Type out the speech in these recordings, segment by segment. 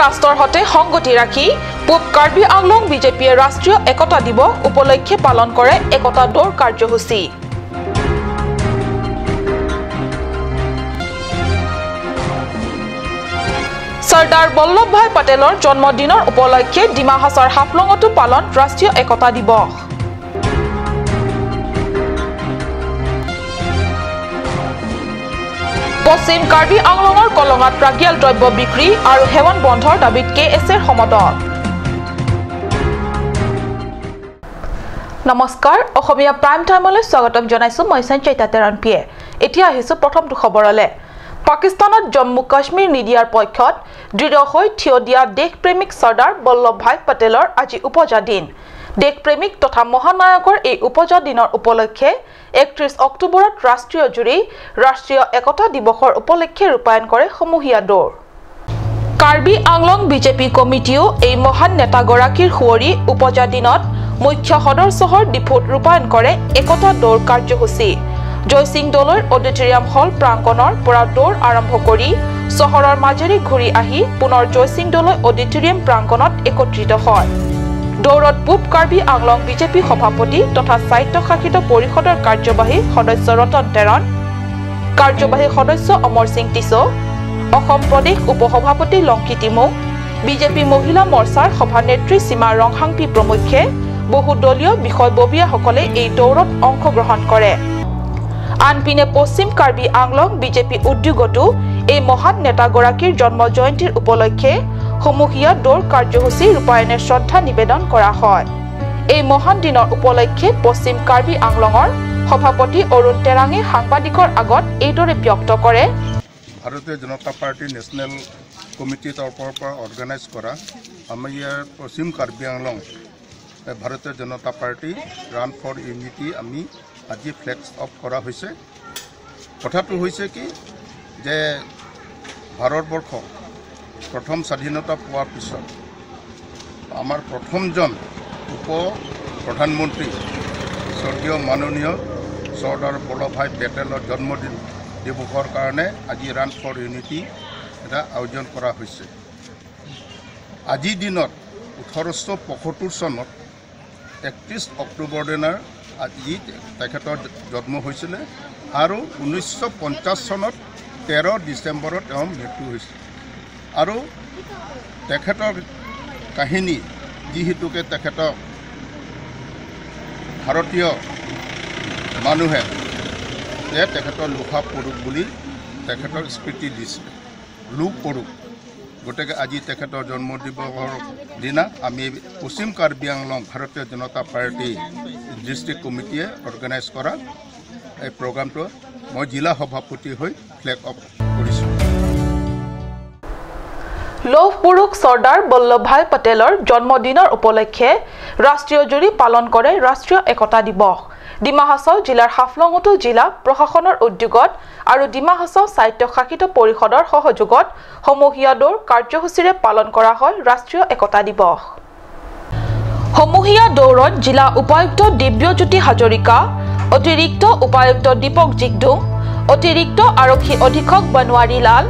ৰাষ্ট্ৰৰ সৈতে সংগতি ৰাখি পূব কাৰ্বি আংলং বিজেপিয়ে ৰাষ্ট্ৰীয় একতা দিৱস উপলক্ষে পালন কৰে একতা দৌৰ কাৰ্যসূচী। চৰ্দাৰ বল্লভভাই পেটেলৰ জন্মদিনৰ উপলক্ষে ডিমা হাছাওৰ হাফলঙতো পালন ৰাষ্ট্ৰীয় একতা দিৱস। পশ্চিম কাৰ্বি আংলঙৰ কলঙাত ৰাগিয়াল দ্ৰব্য বিক্ৰী আৰু সেৱন বন্ধৰ দাবীত কে এছ এৰ সমদল। নমস্কাৰ, অসমীয়া প্ৰাইম টাইমলৈ স্বাগতম জনাইছো মই সঞ্চয়িতা তেৰণপিয়ে। এতিয়া আহিছো প্ৰথমটো খবৰলৈ। পাকিস্তানত জম্মু কাশ্মীৰ নিদিয়াৰ পক্ষত দৃঢ় হৈ থিয় দিয়া দেশপ্ৰেমিক চৰ্দাৰ বল্লভভাই পেটেলৰ আজি উপজা দিন। দেশপ্ৰেমিক তথা মহানায়কৰ এই উপজা দিনৰ উপলক্ষে 31 অক্টোবৰত ৰাষ্ট্ৰীয় জুৰি ৰাষ্ট্ৰীয় একতা দিৱসৰ উপলক্ষে ৰূপায়ণ কৰে সমূহীয়া দৌৰ। কাৰ্বি আংলং বিজেপি কমিটিও এই মহান নেতাগৰাকীৰ সুঁৱৰি উপজা দিনত মুখ্য সদৰ চহৰ ডিফুত ৰূপায়ণ কৰে একতা দৌৰ কাৰ্যসূচী। জয়সিং দলৈৰ অডিটৰিয়াম হল প্ৰাংগণৰ পৰা দৌৰ আৰম্ভ কৰি চহৰৰ মাজেৰে ঘূৰি আহি পুনৰ জয়সিং দলৈ অডিটৰিয়াম প্ৰাংগণত একত্ৰিত হয়। দৌৰত পূব কাৰ্বি আংলং বিজেপি সভাপতি তথা স্বায়ত্তশাসিত পৰিষদৰ কাৰ্যবাহী সদস্য ৰতন তেৰণ, কাৰ্যবাহী সদস্য অমৰ সিং টিছো, অসম প্ৰদেশ উপসভাপতি লংকি তিমুং, বিজেপি মহিলা মৰ্চাৰ সভানেত্ৰী সীমা ৰংহাংপি প্ৰমুখ্যে বহু দলীয় বিষয়ববীয়াসকলে এই দৌৰত অংশগ্ৰহণ কৰে। আনপিনে পশ্চিম কাৰ্বি আংলং বিজেপি উদ্যোগতো এই মহান নেতাগৰাকীৰ জন্ম জয়ন্তীৰ উপলক্ষে সমূহীয়া দৌৰ কাৰ্যসূচী ৰূপায়ণে শ্ৰদ্ধা নিবেদন কৰা হয়। এই মহান দিনৰ উপলক্ষে পশ্চিম কাৰ্বি আংলঙৰ সভাপতি অৰুণ তেৰাঙে সাংবাদিকৰ আগত এইদৰে ব্যক্ত কৰে। ভাৰতীয় জনতা পাৰ্টি নেশ্যনেল কমিটিৰ তৰফৰ পৰা অৰ্গেনাইজ কৰা আমাৰ ইয়াৰ পশ্চিম কাৰ্বি আংলং ভাৰতীয় জনতা পাৰ্টি ৰান ফৰ ইউনিটি আমি আজি ফ্লেক্স অফ কৰা হৈছে। কথাটো হৈছে কি যে ভাৰতবৰ্ষ প্ৰথম স্বাধীনতা পোৱাৰ পিছত আমাৰ প্ৰথমজন উপ প্ৰধানমন্ত্ৰী স্বৰ্গীয় মাননীয় চৰ্দাৰ বল্লভভাই পেটেলৰ জন্মদিন দিৱসৰ কাৰণে আজি ৰান ফৰ ইউনিটি এটা আয়োজন কৰা হৈছে। আজিৰ দিনত 1875 চনত 31 অক্টোবৰ দিনাৰ আজি তেখেতৰ জন্ম হৈছিলে আৰু 1950 চনত 13 ডিচেম্বৰত তেওঁৰ মৃত্যু হৈছিল। আৰু তেখেতৰ কাহিনী যিহেতুকে তেখেতক ভাৰতীয় মানুহে যে তেখেতৰ লোহা পুৰুষ বুলি তেখেতৰ স্বীকৃতি দিছিলে, লোক পুৰুষ। গতিকে আজি তেখেতৰ জন্মদিৱসৰ দিনা আমি পশ্চিম কাৰ্বি আংলং ভাৰতীয় জনতা পাৰ্টি ডিষ্ট্ৰিক্ট কমিটিয়ে অৰ্গেনাইজ কৰা এই প্ৰগ্ৰামটো মই জিলা সভাপতি হৈ ফ্লেগ অফ কৰিছোঁ। লৌহ পুৰুষ চৰ্দাৰ বল্লভভাই পেটেলৰ জন্মদিনৰ উপলক্ষে ৰাষ্ট্ৰীয় জুৰি পালন কৰে ৰাষ্ট্ৰীয় একতা দিৱস। ডিমা হাছাও জিলাৰ হাফলঙতো জিলা প্ৰশাসনৰ উদ্যোগত আৰু ডিমা হাছাও স্বায়ত্তশাসিত পৰিষদৰ সহযোগত সমূহীয়া দৌৰ কাৰ্যসূচীৰে পালন কৰা হয় ৰাষ্ট্ৰীয় একতা দিৱস। সমূহীয়া দৌৰত জিলা উপায়ুক্ত দিব্যজ্যোতি হাজৰিকা, অতিৰিক্ত উপায়ুক্ত দীপক জিগডুং, অতিৰিক্ত আৰক্ষী অধীক্ষক বনোৱাৰী লাল,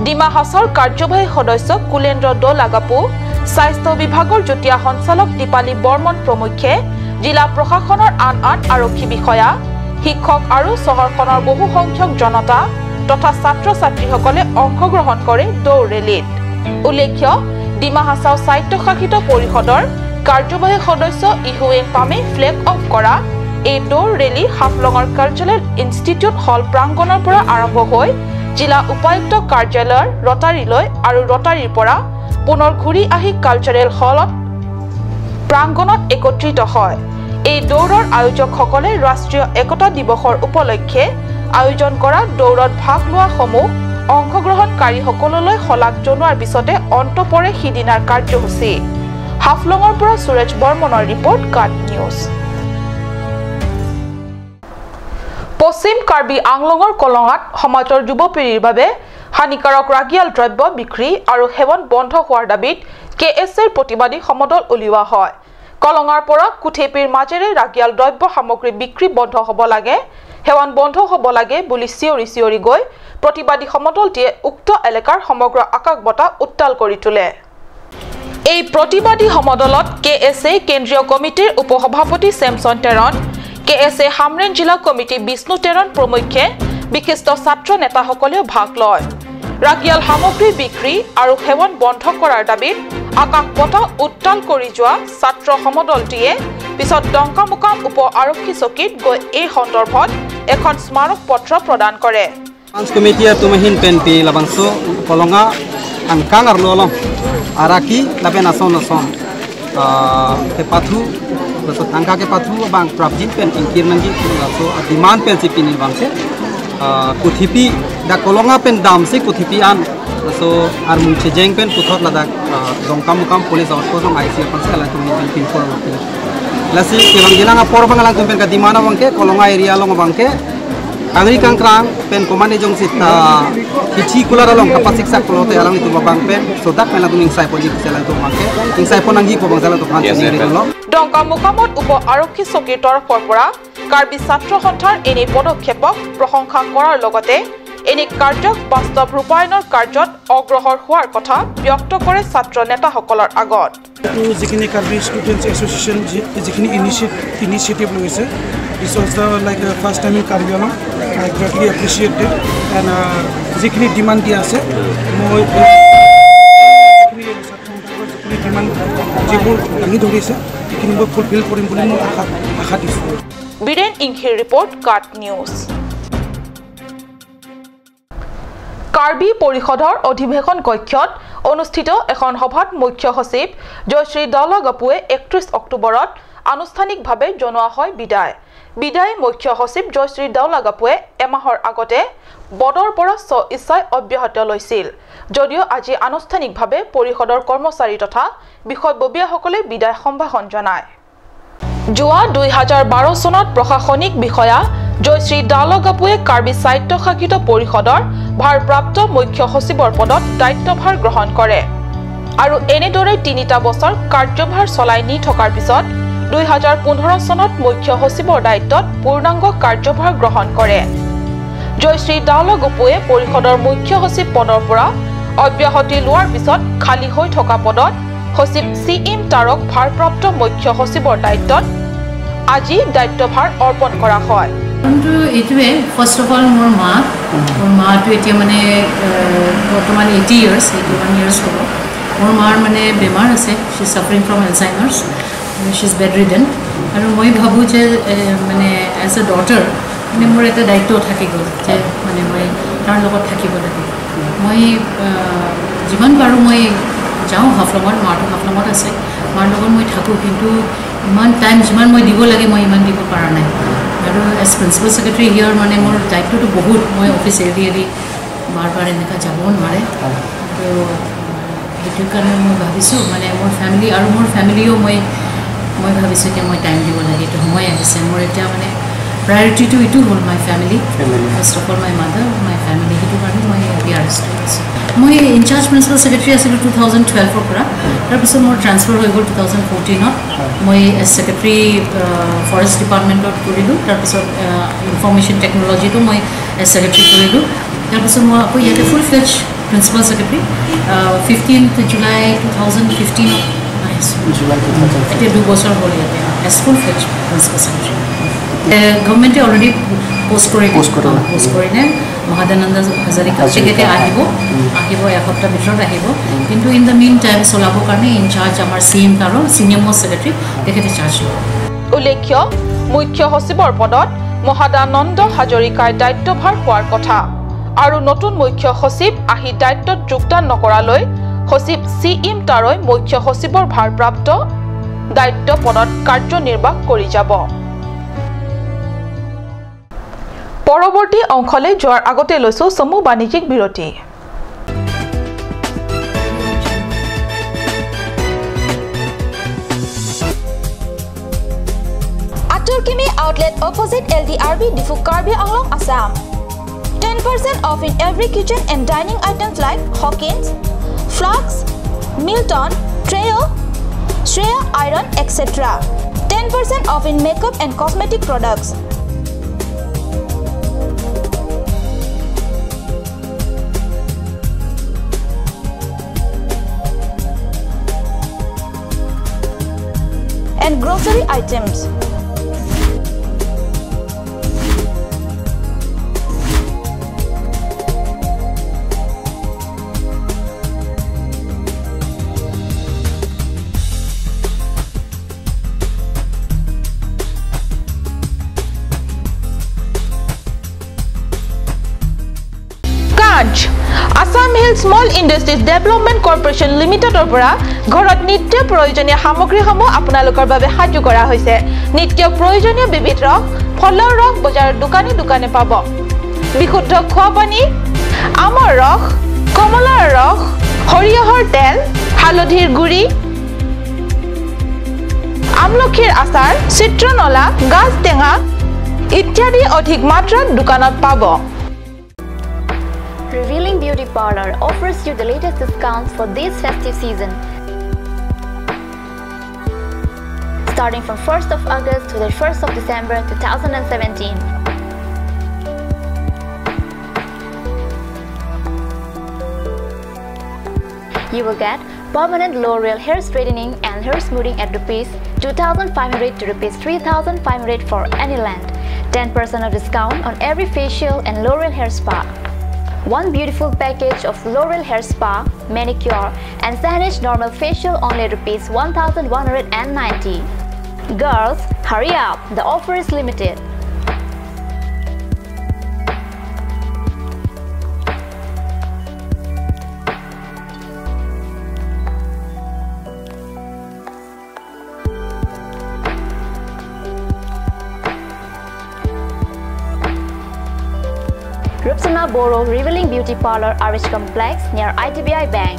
ডিমা হাছাওৰ কাৰ্যবাহী সদস্য কুলেন্দ্ৰ দলাগাপু, স্বাস্থ্য বিভাগৰ যুটীয়া সঞ্চালক দীপালী বৰ্মন প্ৰমুখ্যে জিলা প্ৰশাসনৰ আন আন আৰক্ষী বিষয়া, শিক্ষক আৰু চহৰখনৰ বহু সংখ্যক জনতা তথা ছাত্ৰ ছাত্ৰীসকলে অংশগ্ৰহণ কৰে দৌৰ ৰেলীত। উল্লেখ্য, ডিমা হাছাও স্বায়ত্তশাসিত পৰিষদৰ কাৰ্যবাহী সদস্য ইহুৱেং পামে ফ্লেগ অফ কৰা এই দৌৰ ৰেলী হাফলঙৰ কালচাৰেল ইনষ্টিটিউট হল প্ৰাংগণৰ পৰা আৰম্ভ হৈ জিলা উপায়ুক্ত কাৰ্যালয়ৰ ৰটাৰীলৈ আৰু ৰটাৰীৰ পৰা পুনৰ ঘূৰি আহি কালচাৰেল হলত প্ৰাংগণত একত্ৰিত হয়। এই দৌৰৰ আয়োজকসকলে ৰাষ্ট্ৰীয় একতা দিৱসৰ উপলক্ষে আয়োজন কৰা দৌৰত ভাগ লোৱাসমূহ অংশগ্ৰহণকাৰীসকললৈ শলাগ জনোৱাৰ পিছতে অন্ত পৰে সিদিনাৰ কাৰ্যসূচী। হাফলঙৰ পৰা সুৰজ বৰ্মনৰ ৰিপৰ্ট, কাট নিউজ। পশ্চিম কাৰ্বি আংলঙৰ কলঙাত সমাজৰ যুৱপীড়িৰ বাবে হানিকাৰক ৰাগিয়াল দ্ৰব্য বিক্ৰী আৰু সেৱন বন্ধ হোৱাৰ দাবীত কে এছ এৰ প্ৰতিবাদী সমদল উলিওৱা হয়। কলঙাৰ পৰা কুঠেপিৰ মাজেৰে ৰাগিয়াল দ্ৰব্য সামগ্ৰী বিক্ৰী বন্ধ হ'ব লাগে, সেৱন বন্ধ হ'ব লাগে বুলি চিঞৰি চিঞৰি গৈ প্ৰতিবাদী সমদলটিয়ে উক্ত এলেকাৰ সমগ্ৰ আকাশ বতাহ উত্তাল কৰি তোলে। এই প্ৰতিবাদী সমদলত কে এছ এ কেন্দ্ৰীয় কমিটিৰ উপসভাপতি Samson Teron, K S A Hamren জিলা কমিটি বিষ্ণু টেৰণ প্ৰমুখ্যে বিশিষ্ট ছাত্ৰ নেতাসকলেও ভাগ লয়। ৰাগিয়াল সামগ্ৰী বিক্ৰী আৰু সেৱন বন্ধ কৰাৰ দাবীত আকাশ বতাহ উত্তাল কৰি যোৱা ছাত্ৰ সমদলটিয়ে পিছত ডংকামুকাম উপ আৰক্ষী চকীত গৈ এই সন্দৰ্ভত এখন স্মাৰক পত্ৰ প্ৰদান কৰে। কমিটিয়ে তুমহিন পেনপি লাবাংসু কলঙা আংকাং আৰু ললং আৰাকি লাপেন আসন আসন ke pathu so tangka ke pathu bang prabjin pen ingkir nangi so demand pen si pinin bang se kuthipi da kolonga pen dam se kuthipi an so ar mungche jeng pen puthot lada dongkamukam police outpost ong IC pan se ala tumni pen pin for lasi ke bang gilang por bang lang tum pen ka demand bang ke kolonga area long bang ke angri kangkrang pen komane jong sita kichi kular along kapasik sak kolote alang itu bang pen sodak pen latung insai pon jik selang tu mangke insai pon angi ko bang salang tu phan ni lo ডংকামুকামত উপ আৰক্ষী চকীৰ তৰফৰ পৰা কাৰ্বি ছাত্ৰ সন্থাৰ এনে পদক্ষেপক প্ৰশংসা কৰাৰ লগতে এনে কাৰ্যক বাস্তৱ ৰূপায়ণৰ কাৰ্যত অগ্ৰসৰ হোৱাৰ কথা ব্যক্ত কৰে ছাত্ৰ নেতাসকলৰ আগত। যিখিনি কাৰ্বি ষ্টুডেণ্টছ এছ'চিয়েশ্যন যিখিনি ইনিচিয়েটিভ লৈছে, this was the like first time in Karbi Anglong, I greatly appreciate it and যিখিনি ডিমাণ্ড দিয়া আছে, মই যিখিনি ডিমাণ্ড যিবোৰ দাঙি ধৰিছে সেইখিনি মই ফুলফিল কৰিম বুলি মই আশা দিছোঁ। বীৰেন ইংখিৰ ৰিপৰ্ট, কাট নিউজ। কাৰ্বি পৰিষদৰ অধিৱেশন কক্ষত অনুষ্ঠিত এখন সভাত মুখ্য সচিব জয়শ্ৰী দাউলাগাপুৱে 31 অক্টোবৰত আনুষ্ঠানিকভাৱে জনোৱা হয় বিদায়। বিদায় মুখ্য সচিব জয়শ্ৰী দাউলাগাপুৱে এমাহৰ আগতে বদৰ পৰা স্ব ইচ্ছাই অব্যাহত লৈছিল যদিও আজি আনুষ্ঠানিকভাৱে পৰিষদৰ কৰ্মচাৰী তথা বিষয়ববীয়াসকলে বিদায় সম্ভাষণ জনায়। যোৱা 2012 চনত প্ৰশাসনিক বিষয়া জয়শ্ৰী দাউলাগাপুৱে কাৰ্বি স্বায়ত্তশাসিত পৰিষদৰ ভাৰপ্ৰাপ্ত মুখ্য সচিবৰ পদত দায়িত্বভাৰ গ্ৰহণ কৰে আৰু এনেদৰে 3টা বছৰ কাৰ্যভাৰ চলাই নি থকাৰ পিছত 2015 চনত মুখ্য সচিবৰ দায়িত্বত পূৰ্ণাংগ কাৰ্যভাৰ গ্ৰহণ কৰে। জয়শ্ৰী দাউলাগাপুৱে পৰিষদৰ মুখ্য সচিব পদৰ পৰা অব্যাহতি লোৱাৰ পিছত খালী হৈ থকা পদত সচিব চি এম তাৰক ভাৰপ্ৰাপ্ত মুখ্য সচিবৰ দায়িত্বত আজি দায়িত্বভাৰ অৰ্পণ কৰা হয়। কাৰণটো এইটোৱে, ফাৰ্ষ্ট অফ অল মোৰ মাটো এতিয়া মানে বৰ্তমান 81 ইয়াৰ্ছ হ'ব। মোৰ মাৰ মানে বেমাৰ আছে, she is suffering from Alzheimer's, she is bedridden. আৰু মই ভাবোঁ যে মানে এজ এ ডটাৰ মানে মোৰ এটা দায়িত্ব থাকি গ'ল যে মানে মই তাৰ লগত থাকিব লাগে। মই যিমান পাৰোঁ মই যাওঁ হাফলঙত, মাটো হাফলঙত আছে, মাৰ লগত মই থাকোঁ, কিন্তু ইমান টাইম যিমান মই দিব লাগে মই ইমান দিব পৰা নাই। আৰু এজ প্ৰিন্সিপাল ছেক্ৰেটাৰী হিয়াৰ মানে মোৰ দায়িত্বটো বহুত, মই অফিচ এৰি এৰি বাৰ বাৰ এনেকুৱা যাবও নোৱাৰে। আৰু সেইটো কাৰণে মই ভাবিছোঁ মানে মোৰ ফেমিলি আৰু মোৰ ফেমিলিও মই ভাবিছোঁ এতিয়া মই টাইম দিব লাগে, এইটো সময় আহিছে মোৰ এতিয়া মানে প্ৰায়ৰিটিটো এইটো হ'ল my family, first of all my mother, my family, সেইটো কাৰণে মই বি আৰ এছ আছোঁ। মই ইনচাৰ্জ প্ৰিন্সিপাল ছেক্ৰেটাৰী আছিলোঁ 2012ৰ পৰা, তাৰপিছত মোৰ ট্ৰান্সফাৰ হৈ গ'ল 2014ত। মই এজ ছেক্ৰেটাৰী ফৰেষ্ট ডিপাৰ্টমেণ্টত কৰিলোঁ, তাৰপিছত ইনফৰ্মেশ্যন টেকন'লজিটো মই এজ ছেক্ৰেটাৰী কৰিলোঁ, তাৰপিছত মই আকৌ ইয়াতে full fledge principal secretary 15 July 2015ত আহিছোঁ। এতিয়া 2 বছৰ হ'ল ইয়াতে as full fledge principal secretary. গভৰ্ণমেণ্টে already post কৰিলে মহাদানন্দ হাজৰিকা তেখেতে আহিব এসপ্তাহ ভিতৰত আহিব, কিন্তু ইন the mean time চলাবৰ কাৰণে ইনচাৰ্জ আমাৰ চি এম তাৰো ছিনিয়ৰ মষ্ট ছেক্ৰেটাৰী তেখেতে চাৰ্জ ল'ব। উল্লেখ্য মুখ্য সচিবৰ পদত মহাদানন্দ হাজৰিকাই দায়িত্বভাৰ হোৱাৰ কথা আৰু নতুন মুখ্য সচিব আহি দায়িত্বত যোগদান নকৰালৈ সচিব চি এম তাৰই মুখ্য সচিবৰ ভাৰপ্ৰাপ্ত দায়িত্ব পদত কাৰ্যনিৰ্বাহ কৰি যাব। পৰৱৰ্তী অংশলৈ যোৱাৰ আগতে লৈছো চমু বাণিজ্যিক বিৰতি। Aturkimi outlet opposite LDRB Diphu Karbi Anglong, Assam. 10% off in every kitchen and dining items like Hawkins, Flux, Milton, Treo, Shreya Iron, etc. 10% off in makeup and cosmetic products. grocery items. Assam Hill Small Industries Development Corporation লিমিটেডৰ পৰা ঘৰত নিত্য প্ৰয়োজনীয় সামগ্ৰীসমূহ আপোনালোকৰ বাবে সাজু কৰা হৈছে। নিত্য প্ৰয়োজনীয় বিবিধ ৰস, ফলৰ ৰস বজাৰৰ দোকানে দোকানে পাব। বিশুদ্ধ খোৱা পানী, আমৰ ৰস, কমলাৰ ৰস, সৰিয়হৰ তেল, হালধিৰ গুড়ি, আমলখিৰ আচাৰ, চিত্ৰনলা, গাজ টেঙা ইত্যাদি অধিক মাত্ৰাত দোকানত পাব। Revealing Beauty Parlor offers you the latest discounts for this festive season. Starting from 1st of August to the 1st of December 2017. You will get permanent L'Oreal hair straightening and hair smoothing at rupees 2,500 to rupees 3,500 for any length. 10% of discount on every facial and L'Oreal hair spa. One beautiful package of L'Oreal hair spa, manicure and Sanish normal facial only rupees 1,190. Girls, hurry up, the offer is limited. Rupsana Boro, Revealing Beauty Parlor, RH Complex near IDBI Bank.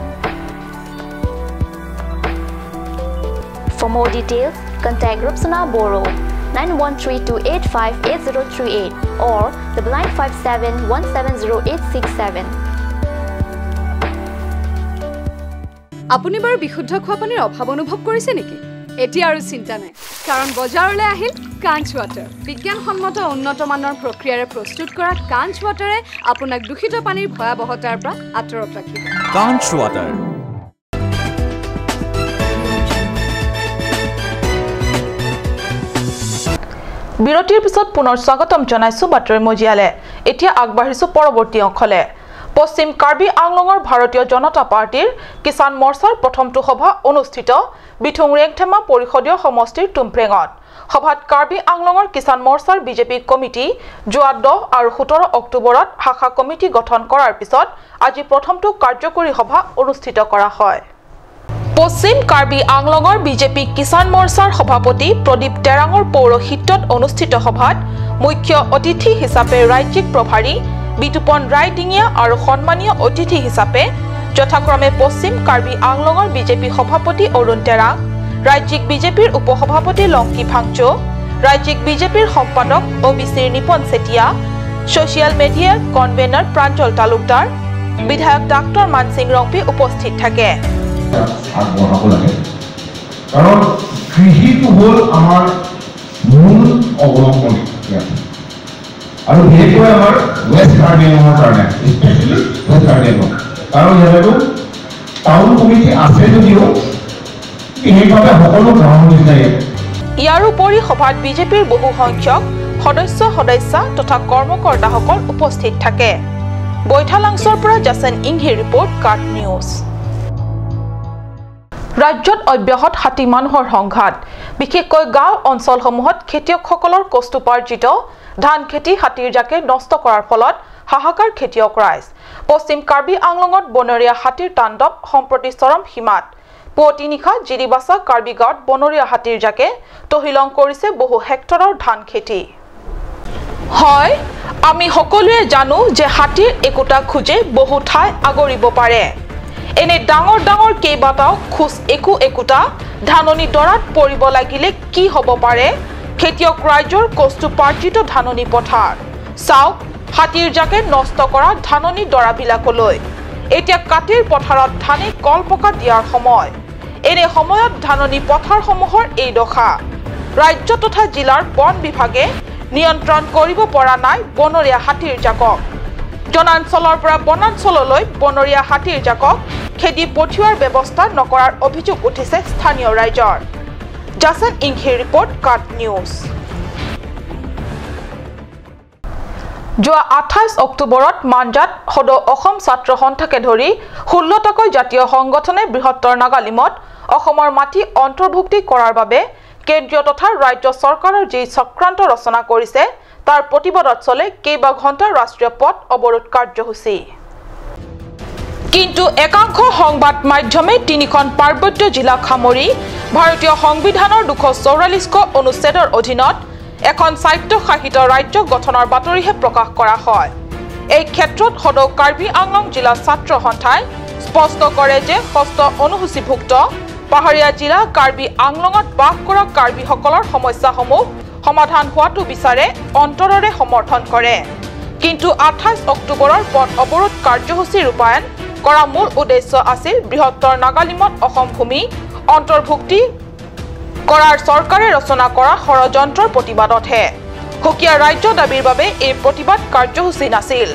For more details, contact Rupsana Boro 9132858038 or 9957170867. আপুনি বাৰু বিশুদ্ধ খোৱা পানীৰ অভাৱ অনুভৱ কৰিছে নেকি? এতিয়া আৰু চিন্তা নাই, কাৰণ বজাৰলৈ আহিল কাঞ্চ ৱাটাৰ। বিজ্ঞানসন্মত উন্নত মানৰ প্ৰক্ৰিয়াৰে প্ৰস্তুত কৰা কাঞ্চ ৱাটাৰে আপোনাক দূষিত পানীৰ ভয়াৱহতাৰ পৰা আঁতৰত ৰাখিব। কাঞ্চ ৱাটাৰ। বিৰতিৰ পিছত পুনৰ স্বাগতম জনাইছো বাতৰি মজিয়ালে। এতিয়া আগবাঢ়িছো পৰৱৰ্তী অংশলে। পশ্চিম কাৰ্বি আংলঙৰ ভাৰতীয় জনতা পাৰ্টীৰ কিষাণ মৰ্চাৰ প্ৰথমটো সভা অনুষ্ঠিত বিথুং ৰেংথেমা পৰিষদীয় সমষ্টিৰ টুমপ্ৰেঙত। সভাত কাৰ্বি আংলঙৰ কিষাণ মৰ্চাৰ বিজেপি কমিটি যোৱা 10 আৰু 17 অক্টোবৰত শাখা কমিটি গঠন কৰাৰ পিছত আজি প্ৰথমটো কাৰ্যকৰী সভা অনুষ্ঠিত কৰা হয়। পশ্চিম কাৰ্বি আংলঙৰ বিজেপি কিষাণ মৰ্চাৰ সভাপতি প্ৰদীপ টেৰাঙৰ পৌৰোহিত্যত অনুষ্ঠিত সভাত মুখ্য অতিথি হিচাপে ৰাজ্যিক প্ৰভাৰী বিতুপন ৰায়ডিঙীয়া আৰু সন্মানীয় অতিথি হিচাপে যথাক্ৰমে পশ্চিম কাৰ্বি আংলঙৰ বিজেপি সভাপতি অৰুণ টেৰাং, ৰাজ্যিক বিজেপিৰ উপসভাপতি লংকি ভাংচো, ৰাজ্যিক বিজেপিৰ সম্পাদক অ বি চিৰ নিপন চেতিয়া, ছ'চিয়েল মিডিয়াৰ কনভেনাৰ প্ৰাঞ্জল তালুকদাৰ, বিধায়ক ডাক্তৰ মানসিং ৰংপি উপস্থিত থাকে। আগবঢ়াব লাগে, কাৰণ কৃষিটো হ'ল আমাৰ মূল অৱলম্বন ইয়াত, আৰু বিশেষকৈ আমাৰ ৱেষ্ট কাৰ্বি আংলঙৰ কাৰণে, স্পেচিয়েলি ৱেষ্ট কাৰ্বি আংলং, কাৰণ ইয়াতো টাউন কমিটি আছে যদিও বিশেষভাৱে সকলো গাঁৱৰ নিচিনা ইয়াত। ইয়াৰ উপৰি সভাত বিজেপিৰ বহু সংখ্যক সদস্য সদস্যা তথা কৰ্মকৰ্তাসকল উপস্থিত থাকে। বৈঠালাংছৰ পৰা জাছেন ইংহিৰ ৰিপৰ্ট, কাট নিউজ। ৰাজ্যত অব্যাহত হাতী মানুহৰ সংঘাত, বিশেষকৈ গাঁও অঞ্চলসমূহত খেতিয়কসকলৰ কষ্টোপাৰ্জিত ধান খেতি হাতীৰ জাকে নষ্ট কৰাৰ ফলত হাহাকাৰ খেতিয়ক ৰাইজ। পশ্চিম কাৰ্বি আংলঙত বনৰীয়া হাতীৰ তাণ্ডৱ সম্প্ৰতি চৰম সীমাত। পুৱতি নিশা জিৰিবাচা কাৰ্বি গাঁৱত বনৰীয়া হাতীৰ জাকে তহিলং কৰিছে বহু হেক্টৰৰ ধান খেতি। হয়, আমি সকলোৱে জানো যে হাতীৰ একোটা খোজে বহু ঠাই আগুৰিব পাৰে। এনে ডাঙৰ ডাঙৰ কেইবাটাও খোজ একো একোটা ধাননি দৰাত পৰিব লাগিলে কি হ'ব পাৰে খেতিয়ক ৰাইজৰ কষ্টোপাৰ্জিত ধাননি পথাৰ। চাওক হাতীৰ জাকে নষ্ট কৰা ধাননি দৰাবিলাকলৈ। এতিয়া কাতিৰ পথাৰত ধানে কলপকা দিয়াৰ সময়। এনে সময়ত ধাননি পথাৰসমূহৰ এই দশা। ৰাজ্য তথা জিলাৰ বন বিভাগে নিয়ন্ত্ৰণ কৰিব পৰা নাই বনৰীয়া হাতীৰ জাকক। জনাঞ্চলৰ পৰা বনাঞ্চললৈ বনৰীয়া হাতীৰ জাকক খেদি পঠিওৱাৰ ব্যৱস্থা নকৰাৰ অভিযোগ উঠিছে স্থানীয় ৰাইজৰ। জাছন ইংহিৰ ৰিপৰ্ট, কাট নিউজ। যোৱা 28 অক্টোবৰত মাঞ্জাত সদৌ অসম ছাত্ৰ সন্থাকে ধৰি 16টাকৈ জাতীয় সংগঠনে বৃহত্তৰ নাগালিমত অসমৰ মাটি অন্তৰ্ভুক্তি কৰাৰ বাবে কেন্দ্ৰীয় তথা ৰাজ্য চৰকাৰৰ যি চক্ৰান্ত ৰচনা কৰিছে তাৰ প্ৰতিবাদত চলে কেইবা ঘণ্টাৰ ৰাষ্ট্ৰীয় পথ অৱৰোধ কাৰ্যসূচী। কিন্তু একাংশ সংবাদ মাধ্যমে তিনিখন পাৰ্বত্য জিলাক সামৰি ভাৰতীয় সংবিধানৰ 244 অনুচ্ছেদৰ অধীনত এখন স্বায়ত্তশাসিত ৰাজ্য গঠনৰ বাতৰিহে প্ৰকাশ কৰা হয়। এই ক্ষেত্ৰত সদৌ কাৰ্বি আংলং জিলা ছাত্ৰ সন্থাই স্পষ্ট কৰে যে ষষ্ঠ অনুসূচীভুক্ত পাহাৰীয়া জিলা কাৰ্বি আংলঙত বাস কৰা কাৰ্বিসকলৰ সমস্যাসমূহ সমাধান হোৱাটো বিচাৰে অন্তৰৰে সমৰ্থন কৰে। কিন্তু 28 অক্টোবৰৰ পথ অৱৰোধ কাৰ্যসূচী ৰূপায়ণ কৰা মূল উদ্দেশ্য আছিল বৃহত্তৰ নাগালিমত অসম ভূমি অন্তৰ্ভুক্তি কৰাৰ চৰকাৰে ৰচনা কৰা ষড়যন্ত্ৰৰ প্ৰতিবাদতহে। সুকীয়া ৰাজ্য দাবীৰ বাবে এই প্ৰতিবাদ কাৰ্যসূচী নাছিল।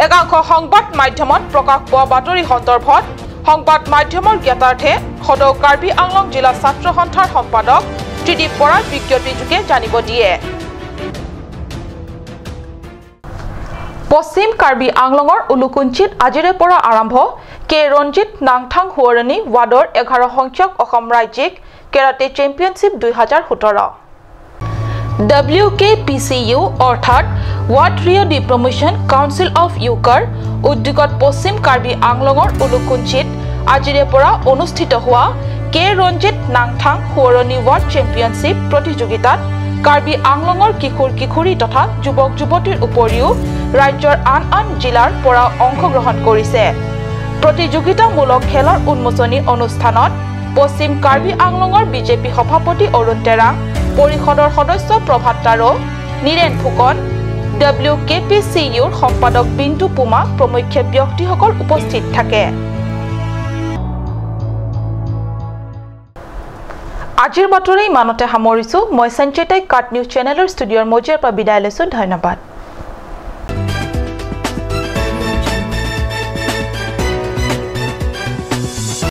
একাংশ সংবাদ মাধ্যমত প্ৰকাশ পোৱা বাতৰি সন্দৰ্ভত সংবাদ মাধ্যমৰ জ্ঞাতাৰ্থে সদৌ কাৰ্বি আংলং জিলা ছাত্ৰ সন্থাৰ সম্পাদক ত্ৰিদীপ বৰাই বিজ্ঞপ্তিযোগে জানিব দিয়ে। পশ্চিম কাৰ্বি আংলঙৰ উলুকুঞ্চিত আজিৰে পৰা আৰম্ভ কে ৰঞ্জিত নাংথাং সোঁৱৰণী ৱাৰ্ডৰ 11 সংখ্যক অসম ৰাজ্যিক কেৰাটে চেম্পিয়নশ্বিপ 2017। WKPCU অৰ্থাৎ ward Rio' D promotion council of ইউকাৰ উদ্যোগত পশ্চিম কাৰ্বি আংলঙৰ উলুকুঞ্চিত আজিৰে পৰা অনুষ্ঠিত হোৱা কে ৰঞ্জিত নাংথাং সোঁৱৰণী ৱাৰ্ড চেম্পিয়নশ্বিপ প্ৰতিযোগিতাত কাৰ্বি আংলঙৰ কিশোৰ কিশোৰী তথা যুৱক যুৱতীৰ উপৰিও ৰাজ্যৰ আন আন জিলাৰ পৰা অংশগ্ৰহণ কৰিছে। প্ৰতিযোগিতামূলক খেলৰ উন্মোচনী অনুষ্ঠানত পশ্চিম কাৰ্বি আংলঙৰ বিজেপি সভাপতি অৰুণ তেৰাং, পৰিষদৰ সদস্য প্ৰভাত তাৰো, নীৰেন ফুকন, WKPCUৰ সম্পাদক বিন্দু পুমা প্ৰমুখ্যে ব্যক্তিসকল উপস্থিত থাকে। আজিৰ বাতৰি ইমানতে সামৰিছো। মই সঞ্চিতাই কাট নিউজ চেনেলৰ ষ্টুডিঅ'ৰ মজিয়াৰ পৰা বিদায় লৈছো। ধন্যবাদ।